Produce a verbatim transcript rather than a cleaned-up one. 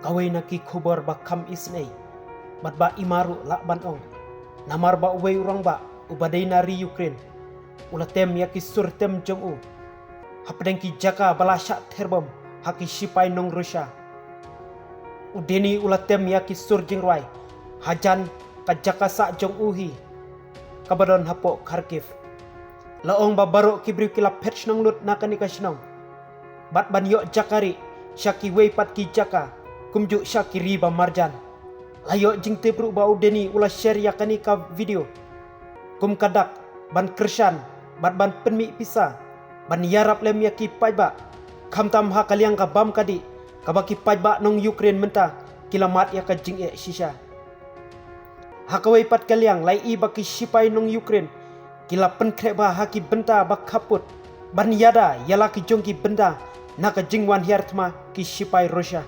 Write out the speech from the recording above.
Kawei na ki khubor ba kham isynei bad ba ima ruh lah ban ong, namar ba uwei u rangbah uba dei na ri Ukraine u la tem ïa ki sur tem jong u hapdeng ki jaka ba la shah therbom ha ki shipai nong Russia. U Deni u la tem ïa ki sur jingrwai hajan ka jaka sah jong u hi kaba don hapoh Kharkiv. La ong ba baroh ki briew ki la phet shnong lut na kane ka shnong bad ban ïoh jaka rieh sha kiwei pat ki jaka kumjuh sha ki ri ba marjan. La ïoh jingtip ruh ba u Deni u la share ïa kane ka video kum ka dak ban kyrshan bad ban pynmih pisa ban ïarap lem ïa ki paidbah, khamtam ha ka liang ka bam ka dih kaba ki paidbah nong Ukraine mynta ki la mad ïa ka jingeh shisha. Ha kawei pat ka liang la ïohi ba ki shipai nong Ukraine ki la pynkhreh bha ha ki bynta ba khappud ban ïada ïa la ki jong ki bynta na ka jingwan hiar thma ki shipai Russia.